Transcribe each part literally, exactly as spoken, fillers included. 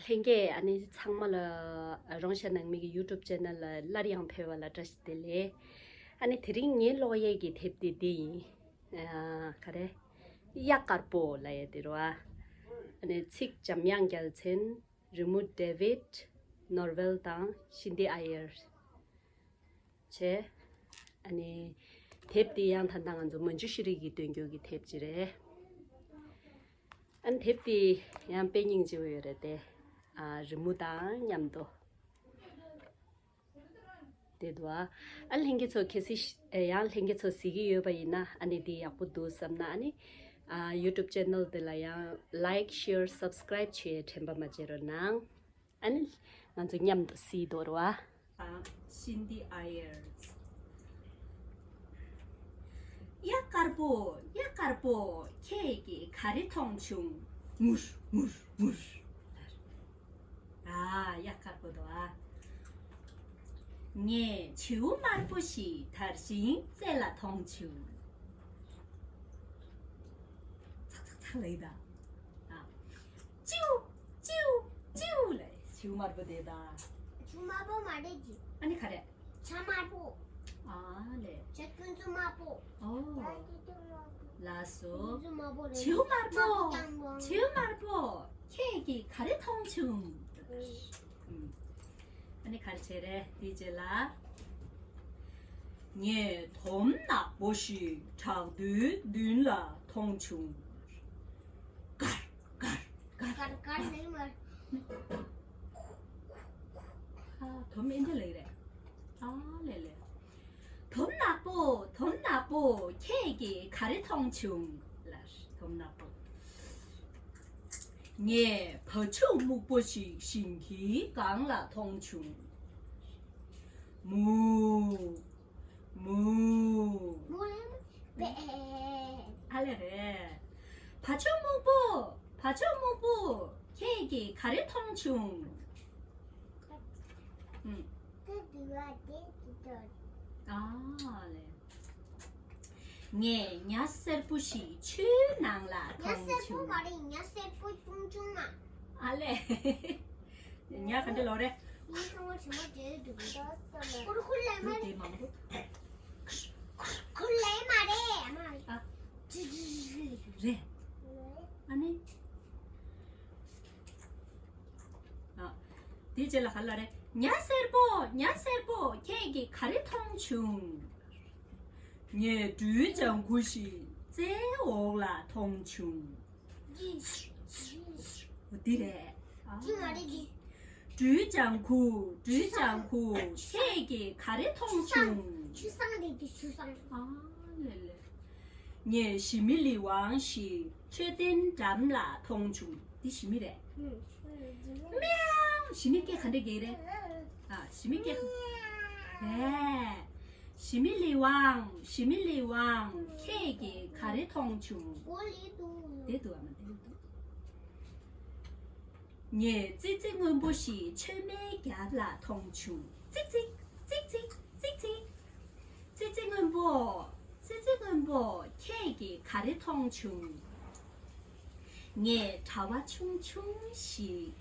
ལྷན་རྒྱས་ཨ་ནི་ཚང་མ་ལ་རོང་ཤ་ནང་མི་གི་YouTube channel ལ་སླར་ཡང་ཕེབས་པ་ལ་བཀྲ་ཤིས་བདེ་ལེགས། ཨ་ནི་དེ་རིང་ངའི་ཀློག་ཡས་ཀྱི་དེབ་དེ་འདི་ཡིན། ཨ། ག་རེ། གཡག་དཀར་པོ་ལབ་ཡས་དེ་རེད་བ། ཨ་ནི་ཚིག་འཇམ་དབྱངས་རྒྱལ་མཚན། རི་མོ་David Norvell དང་Cindy Eyers བྱས། ཨ་ནི་དེབ་འདི་ཡང་ད་ལྟ་ང་ཚོ་མན་ཇུ་ཤི་རི་གིས་འདོན་རྒྱུ་གི་དེབ་ཅིག་རེད། ཨ་ནི་དེབ་འདི་ཡང་དཔེ་སྙིང་རྗེ་པོ་ཡོད་རེད་དེ། ཨ། རི་མོ་དང་མཉམ་དུ་བསྡད་འདུག་ཨ། ཨ། ལྷན་རྒྱས་ཚོ་གལ་སྲིད་ཡང་ལྷན་རྒྱས་ཚོ་གཟིགས་ཀྱི་ཡོད་པ་ཡིན་ན། ཨ་ནི་འདི་ཡག་པོ་འདུག་བསམ་ན། ཨ་ནི། ཨ། YouTube channel འདི་ལ་ཡང་like, share, subscribe བྱེད་དྲན་པ་མ་བརྗེད་རོགས་གནང་། ཨ་ནི་ང་ཚོ་མཉམ་དུ་གཟིགས་དོ་ར་བ། དང་Cindy Eyers། གཡག་དཀར་པོ། གཡག་དཀར་པོ། ཁྱེད་ཀྱིས་ག་རེ་མཐོང་བྱུང་། ངུར་ངུར་ངུར། ཨ། གཡག་དཀར་པོ་དོ་ཨ། ངས་བྱིའུ་དམར་པོ་ཞིག་དར་ཞིང་རྩེ་ལ་མཐོང་བྱུང་། ཚག་ཚག་ཚག་ལབ་ཡི་ད། ཨ། ཅིའུ། ཅིའུ། ཅིའུ་ལབ། བྱིའུ་དམར་པོ་དེ་ད། བྱིའུ་དམར་པོ་མ་རེད་ཀྱི། ཨ་ནི་ག་རེ། བྱ་དམར་པོ། ཨ་ལེ། བྱ་ཀུན་གསོ་དམར་པོ། ཨོ། ལགས་སོ། ཀུན་གསོ་དམར་པོ་རེད། བྱིའུ་དམར་པོ། དམར་པོ་རྐྱང་པོ། བྱིའུ་དམར་པོ། ཁྱེད་ཀྱིས་ག་རེ་མཐོང་བྱུང་། ཨ་ནི་ག་རེ་བྱས་རེད་དེའི་རྗེས་ལ། ངས་དོམ་ནག་པོ་ཞིག་བྲག་རྡོའི་མདུན་ལ་མཐོང་བྱུང་། གར་གར་གར། གར་གར་ལེན་མར། ཨ། དོམ་ཨེ་འདྲ་ལེགས་རེད། ཨ་ལེ་ལེ། དོམ་ནག་པོ། དོམ་ནག་པོ། ཁྱེད་ཀྱིས་ག་རེ་མཐོང་བྱུང་། ལབ། དོམ་ནག་པོ། ངས་བ་ཕྱུགས་སྨུག་པོ་ཞིག་ཞིང་ཁའི་སྒང་ལ་མཐོང་བྱུང་། མུའུ། མུའུ། མུའུ་ལེན་པས། ཨ་ལེ་རེད། བ་ཕྱུགས་སྨུག་པོ། བ་ཕྱུགས་སྨུག་པོ། ཁྱེད་ཀྱིས་ག་རེ་མཐོང་བྱུང་། ཨུམ། ཨ་ལེ། ངས་ཉ་སེར་པོ་ཞིག་ཆུའི་ནང་ལ་མཐོང་བྱུང་། ཉ་སེར་པོ་མ་རེད། ཉ་སེར་པོ་ཆུང་ཆུང་མ། ཨ་ལེ། ཉ་ག་འདྲ་ལོ་རེད། ངའི་ཚང་མ་དྲི་མ་དྲིས་འདུག་ཁུར་ཁུར་ལས་མ་རེད། དེ་མང་པོ། ཁུར་ལས་མ་རེད། ཨ་མ། ཨ། རེད། ཨ་ནི། ཨ། དེའི་རྗེས་ལ་ག་ལ་རེད། ཉ་སེར་པོ། ཉ་སེར་པོ། ཁྱེད་ཀྱིས་ག་རེ་མཐོང་བྱུང་། ངས་སྦྲུལ་ལྗང་ཁུ་ཞིག་རྩྭའི་འོག་ལ་མཐོང་བྱུང་། འོ་འདི་རེད། ཨ། འདི་མ་རེད་འདི། སྦྲུལ་ལྗང་ཁུ། སྦྲུལ་ལྗང་ཁུ། ཁྱེད་ཀྱིས་ག་རེ་མཐོང་བྱུང་། ཆུ་སྲང་རེད་འདི། ཆུ་སྲང་། ཨ་ལེ་ལེ། ངས་ཞི་མི་ལི་ཝང་ཞིག་མཆོད་རྟེན་འགྲམ་ལ་མཐོང་བྱུང་། འདི་ཞི་མི་རེད། མིའུ། ཞི་མི་སྐད་ག་འདྲ་རྒྱག་རེད། ཨ། ཞི་མི་སྐད། རེད། ཞི་མི་ལི་ཝང་། ཞི་མི་ལི་ཝང་། ཁྱེད་ཀྱིས་ག་རེ་མཐོང་བྱུང་། འདི་འདུག་ཨ་མ། འདི་འདུག་ངས་ཙི་ཙི་སྔོན་པོ་ཞིག་མཆོད་མེའི་རྒྱབ་ལ་མཐོང་བྱུང་། ཙིག་ཙིག་ཙིག་ཙིག་ཙིག་ཙིག་ཙི་ཙི་སྔོན་པོ། ཙི་ཙི་སྔོན་པོ། ཁྱེད་ཀྱིས་ག་རེ་མཐོང་བྱུང་། ངས་གྲྭ་པ་ཆུང་ཆུང་ཞིག་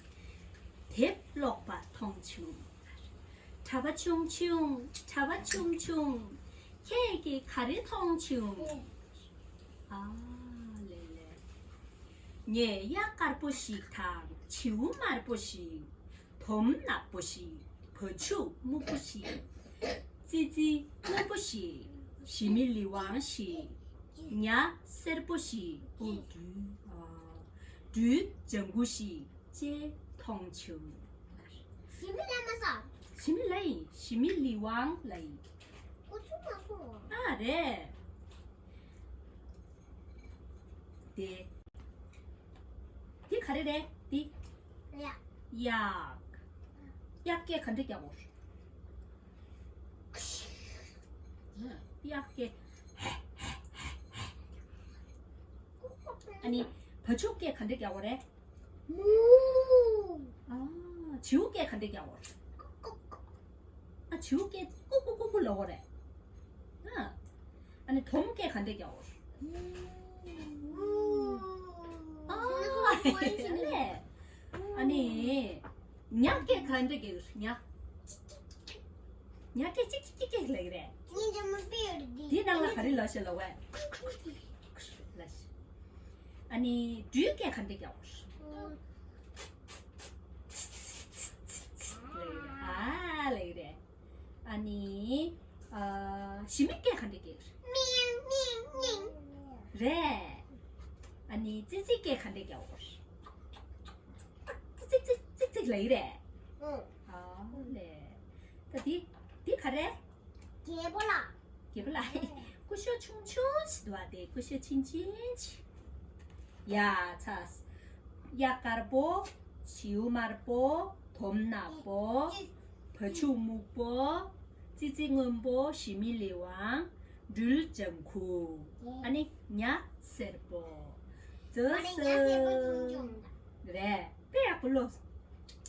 དེབ་ཀློག་པ་མཐོང་བྱུང་། གྲྭ་པ་ཆུང་ཆུང་། གྲྭ་པ་ཆུང་ཆུང་། ཁྱེད་ཀྱིས་ག་རེ་མཐོང་བྱུང་། ཨ་ལེ་ལེ། ངས་གཡག་དཀར་པོ་ཞིག་དང་བྱིའུ་དམར་པོ་ཞིག་དོམ་ནག་པོ་ཞིག་བ་ཕྱུགས་སྨུག་པོ་ཞིག་ཙི་ཙི་སྔོན་པོ་ཞིག་ཞི་མི་ལི་ཝང་ཞིག་ཉ་སེར་པོ་ཞིག་ཨོ་སྦྲུལ། ཨ། སྦྲུལ་ལྗང་ཁུ་ཞིག་ཅེས་མཐོང་བྱུང་། ཞི་མི་ལ་མ་ཟ། ཞི་མི་ལ་ཡིན། ཞི་མི་ལི་ཝང་ལ་ཡིན། ཁོ་ཚོ་མ་སོང་། ཨ་རེད། དེ། དེ་ག་རེ་རེད། དེ། གཡག་གཡག་གཡག་སྐད་ག་འདྲ་རྒྱག་གོ། གཡག་སྐད། ཨ་ནི་བ་ཕྱུགས་སྐད་ག་འདྲ་རྒྱག་གོ་རེད། མུའུ། ཨ། བྱིའུ་སྐད་ག་འདྲ་རྒྱག་གོ། ཨ། བྱིའུ་སྐད་ཀུ་ཀུ་ཀུ་ཀུ་ལབ་གོ་རེད། ཨ། ཨ་ནི་དོམ་སྐད་ག་འདྲ་རྒྱག་གོ། ཨ་ལེ། ཨ་ནི། ཉ་སྐད་ག་འདྲ་སྐད་ཀྱི་རེད། ཉ། ཉ་སྐད་ཅིག་ཅིག་ཅིག་ཅིག་ལབ་ཀྱི་རེད། ཉིན་ཅང་མ་པི་ཡོད་དེ། དེའི་ནང་ལ་ག་རེ་ལབ་ཤག་ལབ་པས། ལབ་ཤག་ཨ་ནི་སྦྲུལ་སྐད་ག་འདྲ་རྒྱག་གི་རེད། ཨ་ལབ་ཀྱི་རེད། ཨ་ནི། ཨ། ཞི་མི་སྐད་ག་འདྲ་རྒྱག་གི་རེད། མིང་མིང་མིང་། རེད། ཨ་ནི་ཙི་ཙི་སྐད་ག་འདྲ་རྒྱག་གི་རེད། ཙི་ཙི་ཙི་ཙི་ལབ་ཀྱི་རེད། ཨ་ལས། ད་འདི་འདི་ག་རེ། རྒྱལ་པོ་ལགས། རྒྱལ་པོ་ལགས། སྐུ་ཞབས་ཆུང་ཆུང་ཞིག་འདུག་པ། དེ་སྐུ་ཞབས་ཆུང་ཆུང་ཞིག་ཡ་ཚ། གཡག་དཀར་པོ། བྱིའུ་དམར་པོ། དོམ་ནག་པོ། བ་ཕྱུགས་སྨུག་པོ། ཙི་ཙི་སྔོན་པོ། ཞི་མི་ལི་ཝང་། སྦྲུལ་ལྗང་ཁུ། ཨ་ནི་ཉ་སེར་པོ། ཙི་ཙི། རེད། དཔེ་ཡག་པོ་ལོ།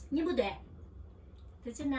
སྙན་པོ་འདུག་དེ་ཚོ་ན།